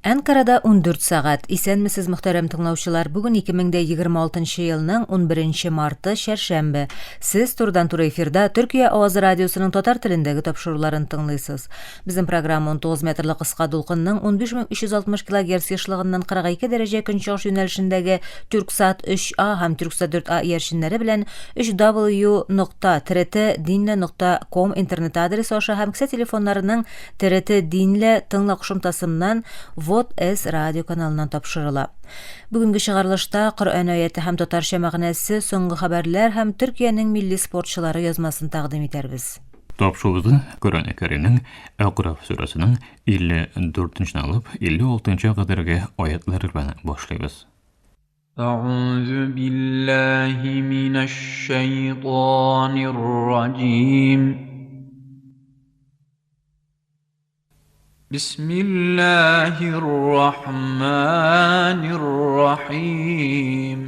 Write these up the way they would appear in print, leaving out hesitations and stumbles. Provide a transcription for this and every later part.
Әнкарада 14 сәгать. Исәнмесез, мөхтәрәм тыңлаучылар. Бүген 2026 елның 11 марты, чәршәмбе. Сез турыдан-туры эфирда Төркия авазы радиосының татар телендәге тапшыруларын тыңлыйсыз. Безнең программа 19 метрлы кыска дулкынның 15360 килогерц ешлыгыннан 42 дәрәҗә көнчыгыш юнәлешендәге Тюрксат 3А һәм Тюрксат 4А иярченнәре белән 3w.trt-dinle.com интернет адресы аша һәм кесә телефоннарының ТРТ Динле тыңла кушымтасыннан Вот С радио каналыннан тапшырыла. Бүгенге чыгарылышта Коръән аяте һәм татарча мәгънәсе, соңгы хәбәрләр һәм Төркиянең милли спортчылары язмасын тәкъдим итәрбез. Тапшыруыбызны Коръән Кәримнең Әгъраф сүрәсенең 54 нче алып 56 нчы кадәрге аятлары белән башлыйбыз. Әгъузу биллаһи минәш-шәйтанир раҗим. Бисмиллаһир рахманир рахим.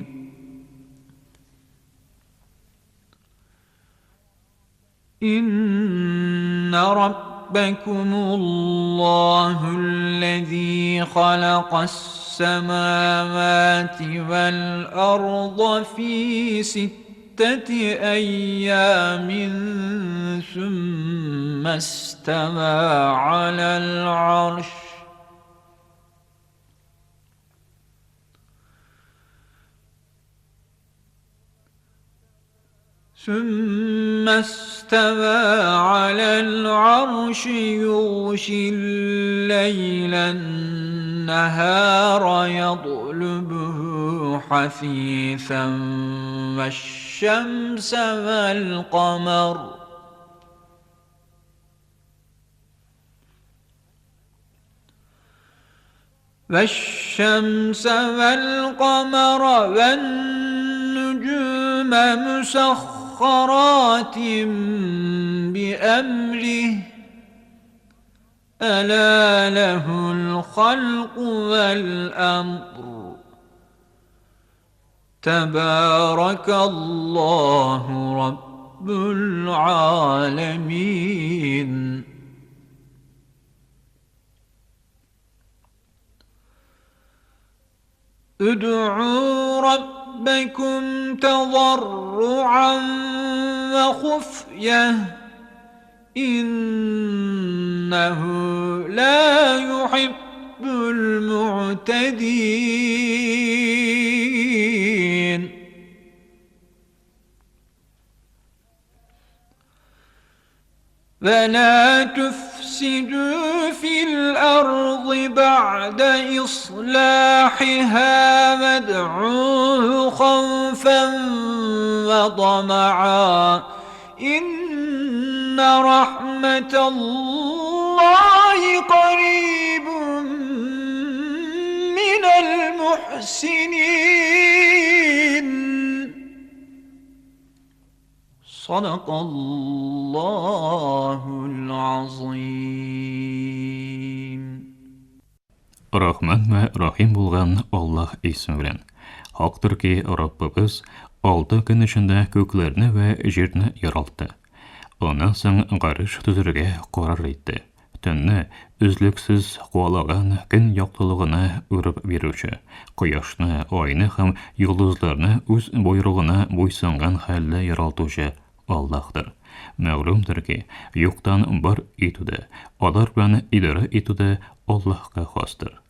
إن ربكم الله الذي خلق السماوات والأرض في ستة أيام ثم استوى على العرش ثم استوى على العرش يغشي الليل النهار يطلبه حثيثا والشمس والقمر والشمس والقمر والنجوم مسخرات بأمره ألا له الخلق والأمر تبارك الله رب العالمين. ادعوا ربكم تضرعا وخفية إنه لا يحب المعتدين. ولا تفسدوا في الأرض بعد إصلاحها وادعوه خوفا وطمعا إن رحمة الله قريب من المحسنين. صدق الله العظيم. Рахман вә Рахим булган Аллаһ исеме белән. Хактыр ки, Раббыбыз алты көн эчендә күкләрне вә җирне яралтты. Аннан соң гареш төзергә карар итте. Төнне өзлексез куалаган көн яктылыгына үреп бирүче, кояшны, айны һәм йолдызларны үз боерыгына буйсынган хәлдә яралтучы Аллаһтыр. Мәгълүмдер ки, юктан бар итү дә, алар белән идарә итү дә Аллаһка хастыр.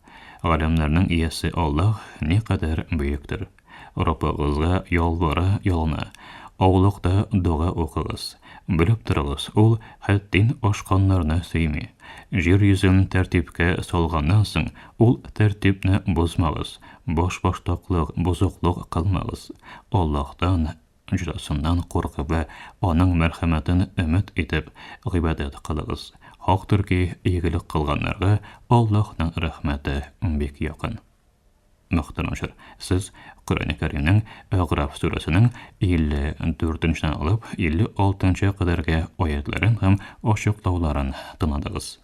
Галәмнәрнең иясе Аллаһ никадәр бөектер. Раббыгызга ялвара-ялына, аулакта дога укыгыз. Белеп торыгыз, ул хәттин ашканнарны сөйми. Җир йөзен тәртипкә салганнан соң, ул тәртипне бозмагыз, башбаштаклык, бозыклык кылмагыз. Аллаһтан, җәзасыннан куркып вә Аның мәрхәмәтен өмет итеп, гыйбадәт кылыгыз. Хактыр ки, игелек кылганнарга Аллаһның рәхмәте бик якын. Мөхтәрәм сез Коръән Кәримнең Әгъраф сүрәсенең 54 нчедән алып 56 нчы кадәрге аятларын һәм ачыклауларын тыңладыгыз.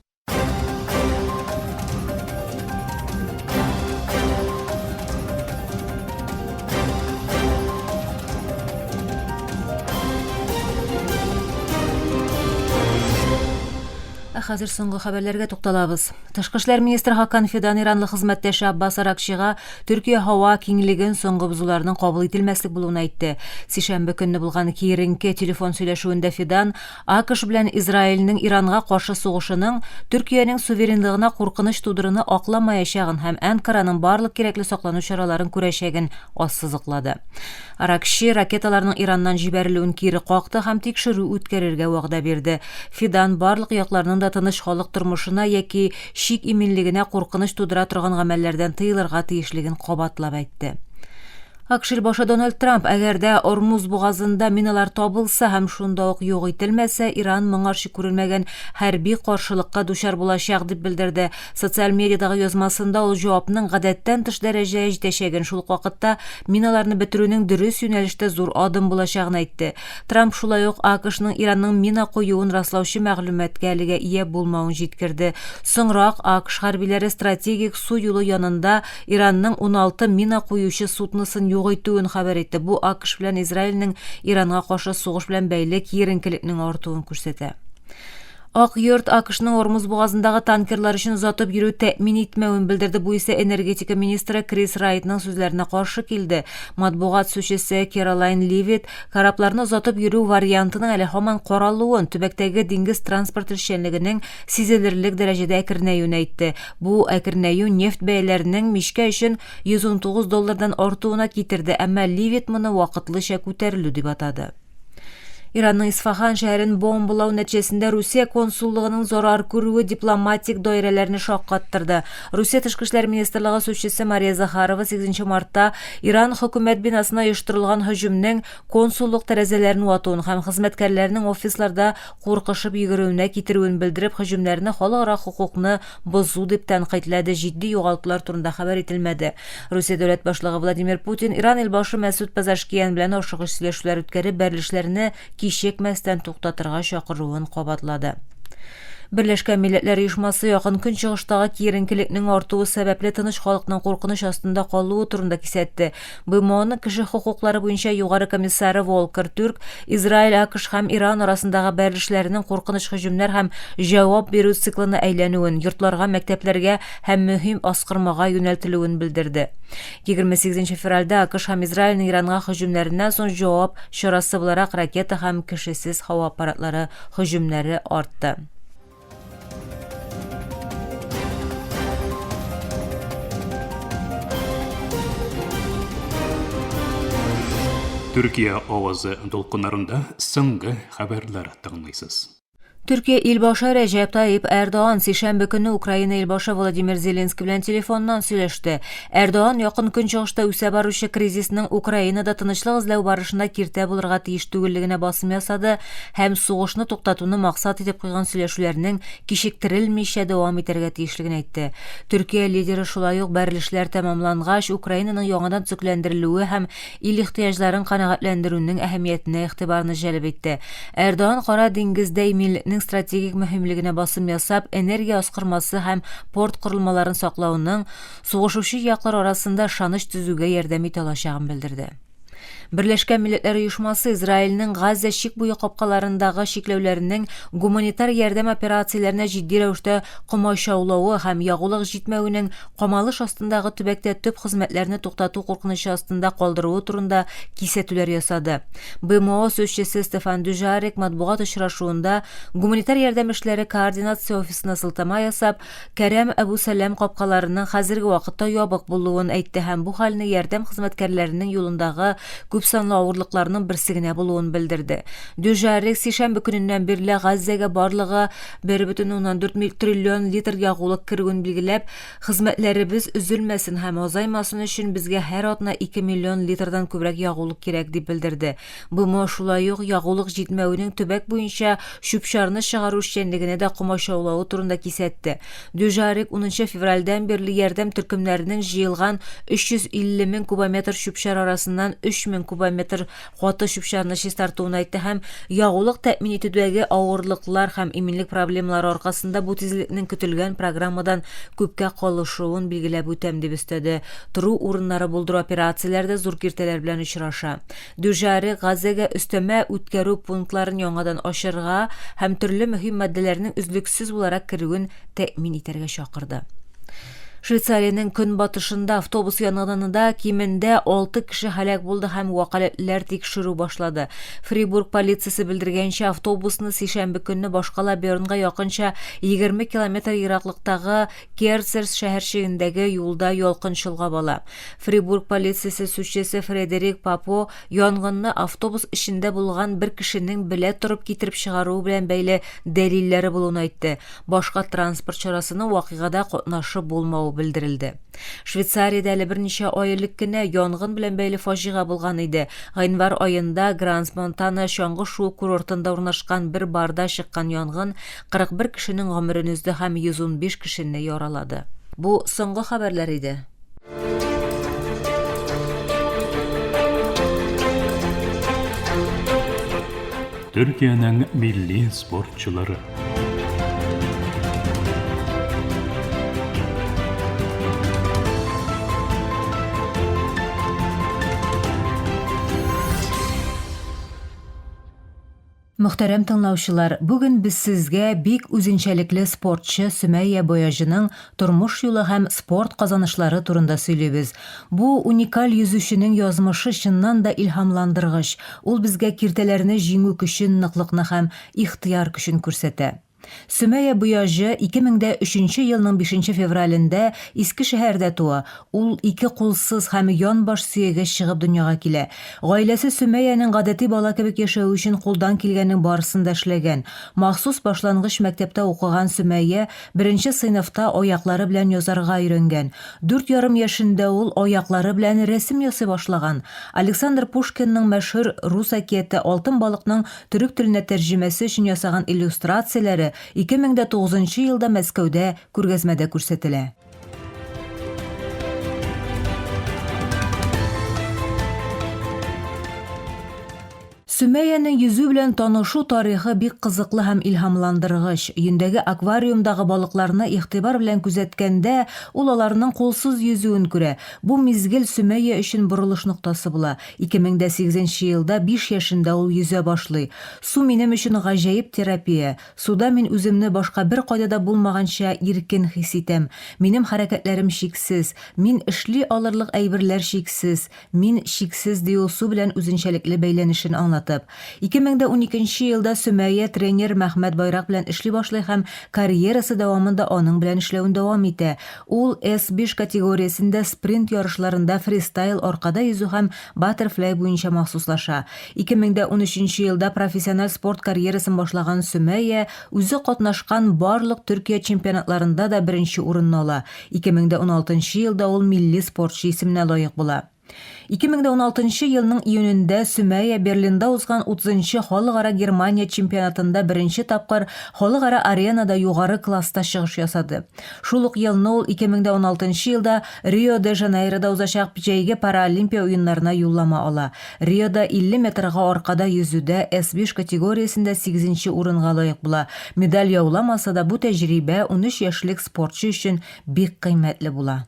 Ә хәзер соңгы хәбәрләргә тукталабыз. Тышкы эшләр министры Хакан Фидан иранлы хезмәттәше Аббас Аракчига Төркия һава киңлеген соңгы бозуларның кабул ителмәслек булуын әйтте. Сишәмбе көнне булган киеренке телефон сөйләшүендә Фидан АКШ белән Израильнең Иранга каршы сугышының Төркиянең суверенлыгына куркыныч тудыруны акламаячагын һәм Әнкараның барлык кирәкле саклану чараларын күрәчәген ассызыклады. Аракчи ракеталарның Ираннан җибәрелүен кире какты һәм тикшерү үткәрергә вәгъдә бирде. Фидан барлык якларның да тыныч халык тормышына яки чик иминлегенә куркыныч тудыра торган гамәлләрдән тыелырга тиешлеген кабатлап әйтте. АКШ илбашы Дональд Трамп, әгәр дә Ормуз бугазында миналар табылса һәм шунда ук юк ителмәсә, Иран моңарчы күрелмәгән хәрби каршылыкка дучар булачак, дип белдерде. Социаль медиадагы язмасында ул җавапның гадәттән тыш дәрәҗәгә җитәчәген, шул ук вакытта миналарны бетерүнең дөрес юнәлештә зур адым булачагын әйтте. Трамп шулай ук АКШның Иранның мина куюын раслаучы мәгълүматка әлегә ия булмавын җиткерде. Соңрак АКШ хәрбиләре стратегик су юлы янында Иранның 16 мина куючы судносын юк итүен хәбәр итте. Бу АКШ белән Израильнең Иранга каршы сугыш белән бәйле киеренкелекнең артуын күрсәтә. Ак йорт АКШның Ормуз бугазындагы танкерлар өчен озатып йөрү тәэмин итмәвен белдерде. Бу исә энергетика министры Крис Райтның сүзләренә каршы килде. Матбугат сүзчесе Керолайн Ливит корабларны озатып йөрү вариантының әле һаман каралуын, төбәктәге диңгез транспорт эшчәнлегенең сизелерлек дәрәҗәдә әкренәюен әйтте. Бу әкренәю нефть бәяләренең мичкә өчен 119 доллардан артуына китерде, әмма Ливит моны вакытлыча күтәрелү дип атады. Иранның Исфахан шәһәрен бомбалау нәтиҗәсендә Русия консуллыгының зарар күрүе дипломатик даирәләрне шаккаттырды. Русия тышкы эшләр министрлыгы сүзчесе Мария Захарова 8 мартта Иран хөкүмәт бинасына оештырылган һөҗүмнең консуллык тәрәзәләрен ватуын һәм хезмәткәрләрнең офисларда куркышып йөгерүенә китерүен белдереп, һөҗүмнәрне халыкара хокукны бозу дип тәнкыйтьләде, җитди югалтулар турында хәбәр ителмәде. Русия дәүләт башлыгы Владимир Путин Иран илбашы Мәсуд Пезешкиан белән ашыгыч сөйләшүләр үткәреп, бәрелешләрне кичекмәстән туктатырга чакыруын кабатлады. Берләшкән Милләтләр Оешмасы Якын Көнчыгыштагы киеренкелекнең артуы сәбәпле тыныч халыкның куркыныч астында калуы турында кисәтте. БМОның кеше хокуклары буенча югары комиссары Волкер Тюрк Израиль, АКШ һәм Иран арасындагы бәрелешләрнең куркыныч һөҗүмнәр һәм җавап бирү циклына әйләнүен, йортларга, мәктәпләргә һәм мөһим аскырмага юнәлтелүен белдерде. 28 февральдә АКШ һәм Израильнең Иранга һөҗүмнәреннән соң җавап чарасы буларак ракета һәм кешесез һава аппаратлары һөҗүмнәре артты. Төркия авазы дулкыннарында соңгы хәбәрләр тыңлыйсыз. Төркия илбашы Рәҗәп Таип Эрдоан сишәмбе көнне Украина илбашы Владимир Зеленский белән телефоннан сөйләште. Эрдоан Якын Көнчыгышта үсә баручы кризисның Украинада тынычлык эзләү барышында киртә булырга тиеш түгеллегенә басым ясады һәм сугышны туктатуны максат итеп куйган сөйләшүләрнең кичектерелмичә дәвам итәргә тиешлеген әйтте. Төркия лидеры шулай ук бәрелешләр тәмамлангач Украинаның яңадан төзекләндерелүе һәм ил ихтыяҗларын канәгатьләндерүнең әһәмиятенә игътибарны җәлеп итте. Эрдоган Кара диңгездә иминлекнең стратегик мөһимлегенә басым ясап, энергия аскырмасы һәм порт корылмаларын саклауның сугышучы яклар арасында ышаныч төзүгә ярдәм итә алачагын белдерде. Берләшкән Милләтләр Оешмасы Израильнең Газа чик буе капкаларындагы чикләүләренең гуманитар ярдәм операцияләренә җитди рәвештә комачаулавы һәм ягулык җитмәвенең камалыш астындагы төбәктә төп хезмәтләрне туктату куркынычы астында калдыруы турында кисәтүләр ясады. БМО сүзчесе Стефан Дюжарик матбугат очрашуында гуманитар ярдәм эшләре координация офисына сылтама ясап, Кәрәм Әбу Сәлам капкаларының хәзерге вакытта ябык булуын әйтте һәм бу хәлне ярдәм хезмәткәрләренең юлындагы күпсанлы авырлыкларның берсе генә булуын белдерде. Дюжарик сишәмбе көненнән бирле Газзәгә барлыгы 1,4 триллион литр ягулык керүен билгеләп, хезмәтләребез өзелмәсен һәм азаймасын өчен безгә һәр атна 2 миллион литрдан күбрәк ягулык кирәк, дип белдерде. БМО шулай ук ягулык җитмәвенең төбәк буенча чүп-чарны чыгару эшчәнлегенә дә комачаулавы турында кисәтте. Дюжарик 10 февральдән бирле ярдәм төркемнәренең җыелган 350 мең кубометр чүп-чар арасыннан 3 3000 кубометр каты чүп-чарны чистартуын әйтте һәм ягулык тәэмин итүдәге авырлыклар һәм иминлек проблемалары аркасында бу тизлекнең көтелгән программадан күпкә калышуын билгеләп үтәм, дип өстәде. Тору урыннары булдыру операцияләре дә зур киртәләр белән очраша. Дюжарик Газәгә өстәмә үткәрү пунктларын яңадан ачырга һәм төрле мөһим матдәләрнең өзлексез буларак керүен тәэмин итәргә чакырды. Швейцариянең көнбатышында автобус янгынында кимендә 6 кеше һәлак булды һәм вәкаләтлеләр тикшерү башлады. Фрибург полициясе белдергәнчә, автобусны сишәмбе көнне башкала Бернга якынча 20 километр ераклыктагы Керцерс шәһәрчегендәге юлда ялкын чолгап ала. Фрибург полициясе сүзчесе Фредерик Папо янгынны автобус эчендә булган бер кешенең белә торып китереп чыгаруы белән бәйле дәлилләре булуын әйтте. Башка транспорт чарасының вакыйгада катнашы булмавы белдерелде. Швейцариядә әле берничә ай элек кенә янгын белән бәйле фаҗига булган иде. Гыйнвар аенда Гранс-Монтана чаңгы шуу курортында урнашкан бер барда чыккан янгын 41 кешенең гомерен өзде һәм 115 кешене яралады. Бу соңгы хәбәрләр иде. Төркиянең милли спортчылары. Мөхтәрәм тыңлаучылар, бүген без сезгә бик үзенчәлекле спортчы Сөмәя Бояҗының тормыш юлы һәм спорт казанышлары турында сөйлибез. Бу уникаль йөзүченең язмышы чыннан да илһамландыргыч, ул безгә киртәләрне җиңү көчен, ныклыкны һәм ихтыяр көчен күрсәтә. Сөмәя Бояҗы 2003 нче елның бишенче февралендә Искешәһәрдә туа. Ул ике кулсыз һәм янбаш сөяге чыгып дөньяга килә. Гаиләсе Сөмәянең гадәти бала кебек яшәве өчен кулдан килгәннең барысын да эшләгән. Махсус башлангыч мәктәптә укыган Сөмәя беренче сыйныфта аяклары белән язарга өйрәнгән. Дүрт ярым яшендә ул аяклары белән рәсем ясый башлаган. Александр Пушкинның мәшһүр рус әкияте Алтын балыкның төрек теленә тәрҗемәсе өчен ясаган иллюстрацияләре 2009 нчы елда Мәскәүдә күргәзмәдә күрсәтелә. Сөмәянең йөзү белән танышу тарихы бик кызыклы һәм илһамландыргыч. Өендәге аквариумдагы балыкларны игътибар белән күзәткәндә, ул аларның кулсыз йөзүен күрә. Бу мизгел Сөмәя өчен борылыш ноктасы була. 2008 нче елда биш яшендә ул йөзә башлый. Су минем өчен гаҗәеп терапия. Суда мин үземне башка беркайда да булмаганча иркен хис итәм. Минем хәрәкәтләрем чиксез. Мин эшли алырлык әйберләр чиксез. Мин чиксез, ди ул су белән үзенчәлекле бәйләнешен аңлатып. 2012 нче елда Сөмәя тренер Мәхмәт Байрак белән эшли башлый һәм карьерасы дәвамында аның белән эшләвен дәвам итә. Ул S5 категориясендә спринт ярышларында фристайл, аркада йөзү һәм баттерфляй буенча махсуслаша. 2013 нче елда профессиональ спорт карьерасын башлаган Сөмәя үзе катнашкан барлык Төркия чемпионатларында да беренче урынны ала. 2016 нчы елда ул милли спортчы исеменә лаек була. 2016 нчы елның июнендә Сөмәя Берлинда узган 30 нчы халыкара Германия чемпионатында беренче тапкыр халыкара аренада югары класста чыгыш ясады. Шул ук елны ул 2016 нчы елда Рио-де-Жанейрода узачак җәйге Паралимпия уеннарына юллама ала. Риода 50 метрга аркада йөзүдә S5 категориясендә сигезенче урынга лаек була. Медаль яуламаса да, бу тәҗрибә 13 яшьлек спортчы өчен бик кыйммәтле була.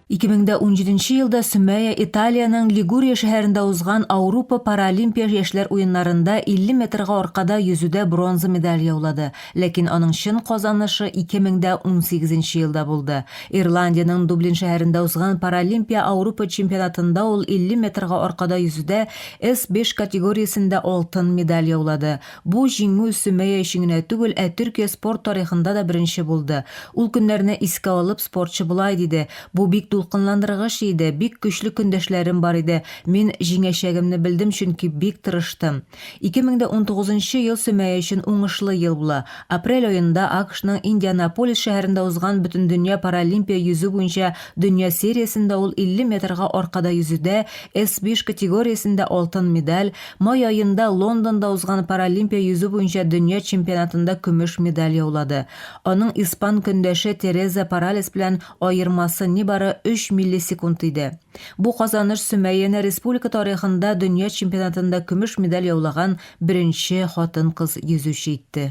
2017 елда Сөмәя Италиянең Лигурия шәһәрендә узган Аурупа Паралимпия яшьләр уеннарында 50 метрга аркада йөзүдә бронза медаль яулады. Ләкин аның чын казанышы 2018 елда булды. Ирландиянең Дублин шәһәрендә узган Паралимпия Аурупа чемпионатында ул 50 метрга аркада йөзүдә S5 категориясендә алтын медаль яулады. Бу җиңү Сөмәя өчен генә түгел, ә Төркия спорт тарихында да беренче булды. Ул көннәрне искә алып, спортчы болай диде, Бу бик дулкынландыргыч. Дулкынландыргыч иде, бик көчле көндәшләрем бар иде. Мин җиңәчәгемне белдем, чөнки бик тырыштым. 2019 нчы ел Сөмәя өчен уңышлы ел була. Апрель аенда АКШның Индианаполис шәһәрендә узган Бөтендөнья паралимпия йөзү буенча дөнья сериясендә ул 50 метрга аркада йөзүдә S5 категориясендә алтын медаль, май аенда Лондонда узган паралимпия йөзү буенча дөнья чемпионатында көмеш медаль яулады. Аның испан көндәше Тереза Паралес белән аермасы нибары өч миллисекунд иде. Бу казаныш Сөмәяне республика тарихында дөнья чемпионатында көмеш медаль яулаган беренче хатын-кыз йөзүче итте.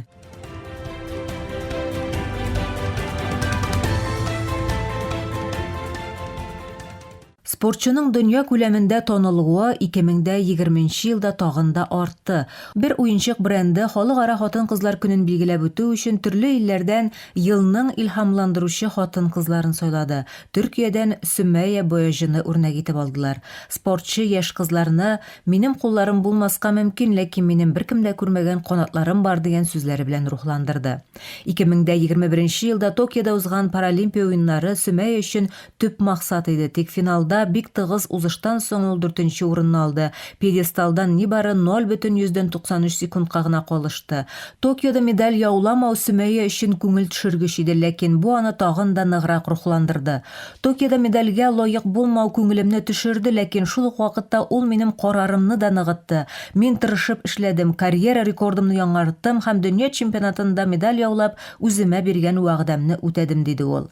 Спортчының дөнья күләмендә танылуы 2020 нче елда тагын да артты. Бер уенчык бренды Халыкара хатын-кызлар көнен билгеләп үтү өчен төрле илләрдән елның илһамландыручы хатын-кызларын сайлады. Төркиядән Сөмәя Бояҗыны үрнәк итеп алдылар. Спортчы яшь кызларны Минем кулларым булмаска мөмкин, ләкин минем беркем дә күрмәгән канатларым бар дигән сүзләре белән рухландырды. 2021 елда Токиода узган Паралимпия уеннары Сөмәя өчен төп максат иде, тик финалда бик тыгыз узыштан соң ул дүртенче урынны алды, пьедесталдан нибары 0,93 секундка гына калышты. Токиода медаль яуламау Сөмәя өчен күңел төшергеч иде, ләкин бу аны тагын да ныграк рухландырды. Токиода медальгә лаек булмау күңелемне төшерде, ләкин шул ук вакытта ул минем карарымны да ныгытты. Мин тырышып эшләдем, карьера рекордымны яңарттым һәм дөнья чемпионатында медаль яулап, үземә биргән вәгъдәмне үтәдем, диде ул.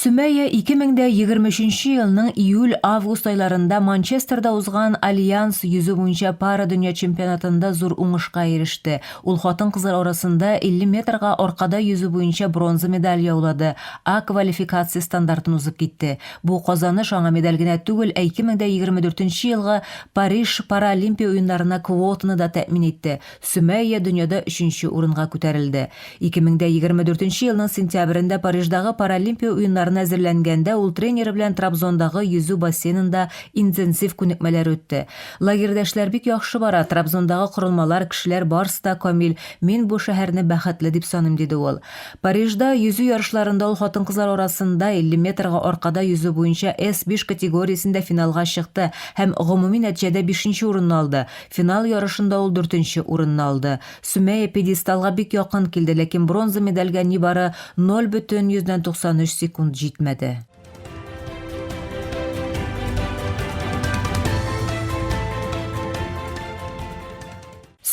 Сөмәя 2023 елның июль-август айларында Манчестерда узган Альянс йөзү буенча пара дөнья чемпионатында зур уңышка иреште. Ул хатын-кызлар арасында 50 метрга аркада йөзү буенча бронза медаль яулады, А квалификация стандартын узып китте. Бу казаныш аңа медаль генә түгел, ә 2024 елгы Париж Паралимпия уеннарына квотаны да тәэмин итте. Сөмәя дөньяда өченче урынга күтәрелде. 2024 елның сентябрендә Париждагы Паралимпия уеннарына әзерләнгәндә ул тренеры белән Трабзондагы йөзү бассейнында интенсив күнекмәләр үтте. Лагерьда эшләр бик яхшы бара, Трабзондагы корылмалар, кешеләр барысы да камил, мин бу шәһәрне бәхетле дип саныйм, диде ул. Парижда йөзү ярышларында ул хатын-кызлар арасында 50 метрга аркада йөзү буенча S5 категориясендә финалга чыкты һәм гомуми нәтиҗәдә бишенче урынны алды. Финал ярышында ул дүртенче урынны алды. Сөмәя пьедесталга бик якын килде, ләкин бронза медальгә нибары 0,93 секунд җитмәде.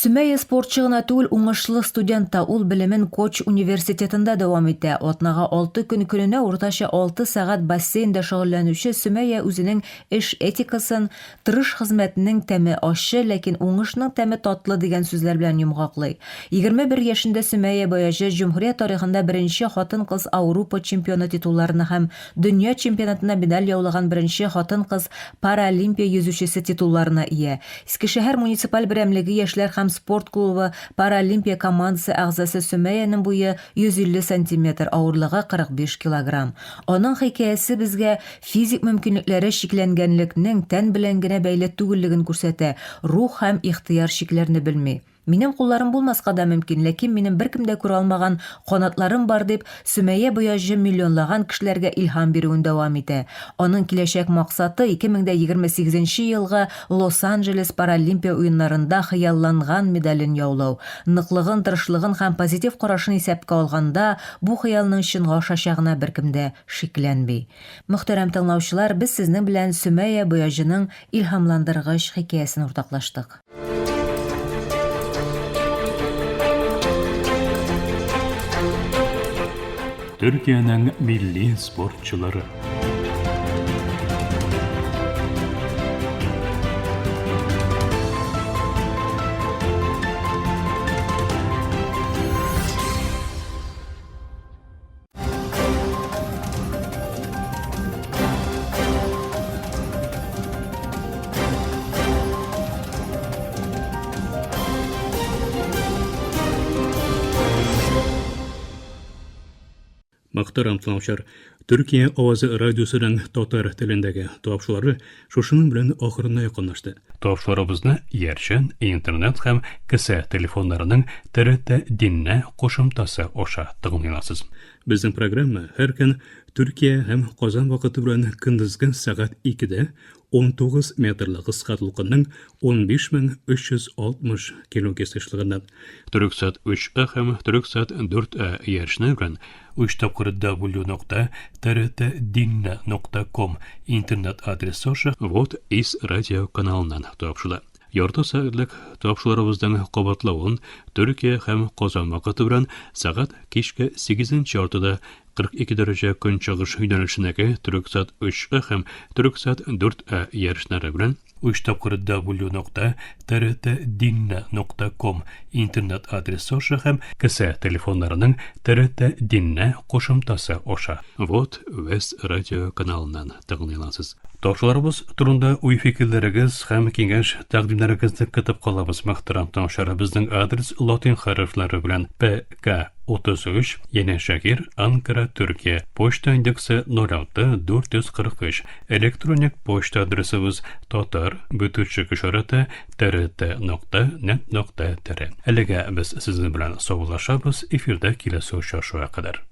Сөмәя спортчы гына түгел, уңышлы студент та. Ул белемен Коч университетында дәвам итә. Атнага алты көн, көненә уртача алты сәгать бассейнда шөгыльләнүче Сөмәя үзенең эш этикасын Тырыш хезмәтнең тәме ачы, ләкин уңышның тәме татлы дигән сүзләр белән йомгаклый. 21 яшендә Сөмәя Баяҗы җөмһүрият тарихында беренче хатын-кыз Аурупа чемпионы титулларына һәм дөнья чемпионатында медаль яулаган беренче хатын-кыз паралимпия йөзүчесе титулларына ия. Искешәһәр муниципаль берәмлеге яшьләр һәм спорт клубы паралимпия командасы әгъзасы Сөмәянең буе 150 сантиметр, авырлыгы 45 килограмм. Аның хикәясе безгә Физик мөмкинлекләре чикләнгәнлекнең тән белән генә бәйле түгеллеген күрсәтә, рух һәм ихтыяр чикләрне белми. Минем кулларым булмаска да мөмкин, ләкин минем беркем дә күрә алмаган канатларым бар, дип, Сөмәя Бояҗы миллионлаган кешеләргә илһам бирүен дәвам итә. Аның киләчәк максаты, 2028 нче елгы Лос-Анджелес Паралимпия уеннарында хыялланган медален яулау. Ныклыгын, тырышлыгын һәм позитив карашын исәпкә алганда, бу хыялның чынга ашачагына беркем дә шикләнми. Мөхтәрәм тыңлаучылар, без сезнең белән Сөмәя Бояҗының илһамландыргыч хикәясен уртаклаштык. Төркиянең милли спортчылары. Мөхтәрәм тыңлаучылар, Төркия авазы радиосының татар телендәге тапшырулары шушының белән ахырына якынлашты. Тапшыруларыбызны иярчен интернет һәм кесә телефоннарының ТРТ Динне кушымтасы аша тыңлый аласыз. Безнең программа һәр көн Төркия һәм Казан вакыты белән көндезге сәгать 2-дә 19 метрлы кыска дулкынның 15360 килогерц ешлыгыннан. Төрексат 3А һәм Төрексат 4А иярчене белән 3 тапкыр w нокта trtdinne.com интернет адресы аша Вот из радио каналыннан тапшыла. Ярты сәгатьлек тапшыруларыбызның кабатлавын Төркия һәм Казан вакыты белән сәгать кичке 8 яртыда 42 дәрәҗә көнчыгыш юнәлешендәге Төрексат 3А һәм Төрексат 4А иярченнәре белән 3 тапкыр w нокта trtdinne.com интернет адресы аша һәм кесә телефоннарының TRT Динне кушымтасы аша Вот Вест радио каналыннан тыңлый аласыз. Тапшыруларыбыз турында уй-фикерләрегез һәм киңәш тәкъдимнәрегезне көтеп калабыз, мөхтәрәм тыңлаучылар. Безнең адрес латин хәрефләре белән ПК 33, Янешагир, Анкара, Төркия. Почта индексы 06 443. Электроник почта адресыбыз татар бөтүчек ишарәте trt.net.tr. Әлегә без сезнең белән саубуллашабыз, эфирдә киләсе очрашуга кадәр.